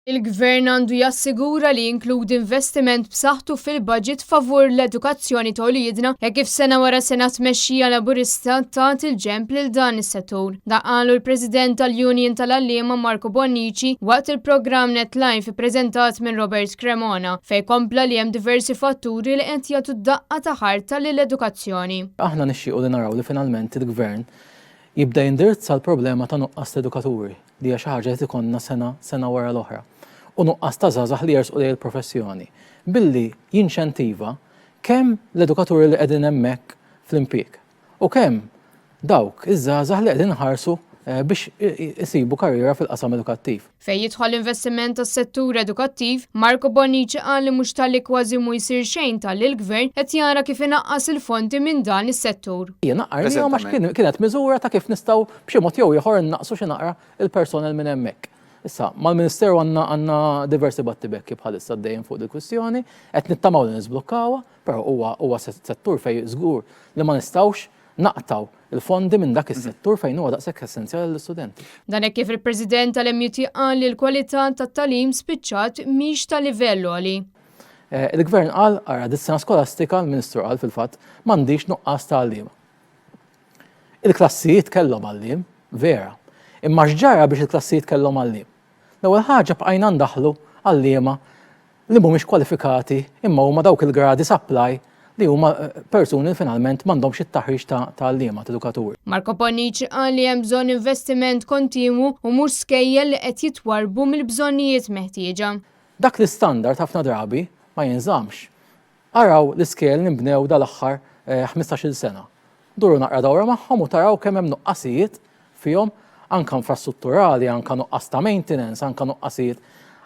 Il-Gvern għandu jassigura li jinkludi investiment b'saħħtu fil-budget favur l-edukazzjoni ta' uliedna hekk kif sena wara sena tmexxija Laburista tat il-ġenb lil dan is-settur. Dan qalu l-President tal-Union tal-Għalliema Marco Bonnici waqt il-programm Net Live ippreżentat minn Robert Cremona fejn kompla li hemm diversi fatturi li qed jagħtu daqqa ta' ħarta lill-edukazzjoni. Aħna nixtiequ li naraw li finalment il-Gvern jibda jindirizza l-problema ta' nuqqas ta' edukaturi. li hija xi ħaġa li qed ikollna sena sena wara l-oħra, u nuqqas ta' żgħażagħ li jersqu lejn il-professjoni, billi jinċentiva kemm l-edukaturi li qegħdin hemmhekk fl-impjieg u kemm dawk iż-żgħażagħ li qegħdin iħarsu biex isibu karriera fil-qasam edukattiv. Fejn jidħol l-investiment tas-settur edukattiv, Marco Bonnici qal li mhux talli kważi mhu jsir xejn talli l-Gvern qed jara kif inaqqas il-fondi minn dan is-settur. Jien naqqarnihom għax kienet miżura ta' kif nistgħu B'xi mod jew ieħor innaqqsu xi naqra il-personnel minn hemmhekk. Issa, mal-Ministeru għandna għandna diversi battibekki bħalissa għaddejjin fuq dil-kwistjoni, qed nittamaw li niżblukkawha, però huwa huwa settur fejn żgur li ma nistgħux naqtgħu l-fondi minn dak is-settur fejn huwa daqshekk essenzjali lill-istudenti. Dan hekk kif il-President tal-MUT qal li l-kwalità tat-tagħlim spiċċat mhix ta' livell għoli. Il-Gvern qal, ara, dis-sena skolastika, l-Ministru qal fil-fatt, m'għandix nuqqas ta' għalliema. Il-klassijiet kellhom għalliem, vera. Imma x'ġara biex il-klassijiet kellhom għalliem? L-ewwel ħaġa bqajna ndaħħlu għalliema li mhumiex kwalifikati imma huma dawk il-gradi supply li huma eh, persuni li finalment m'għandhomx it-taħriġ ta' għalliema, ta' edukaturi. Marco Bonnici qal li hemm bżonn investiment kontinwu u mhux skejjel li qed jitwarrbu mill-bżonnijiet meħtieġa. Dak l-istandard ħafna drabi ma jinżammx. Araw l-iskejjel li nbnew dal-aħħar 15-il sena. Duru naqra dawra magħhom u taraw kemm hemm nuqqasijiet fihom, anke infrastrutturali, anke nuqqas ta' maintenance, anke nuqqasijiet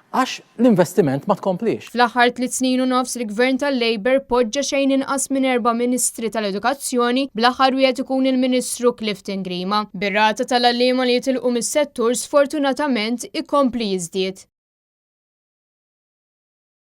għax l-investiment ma tkompliex. Fl-aħħar tliet snin u nofs il-Gvern tal-Labour poġġa xejn inqas minn erba' Ministri tal-Edukazzjoni, bl-aħħar wieħed ikun il-Ministru Clifton Grima. Bir-rata tal-għalliema li jitilqu mis-settur sfortunatament ikompli jiżdied.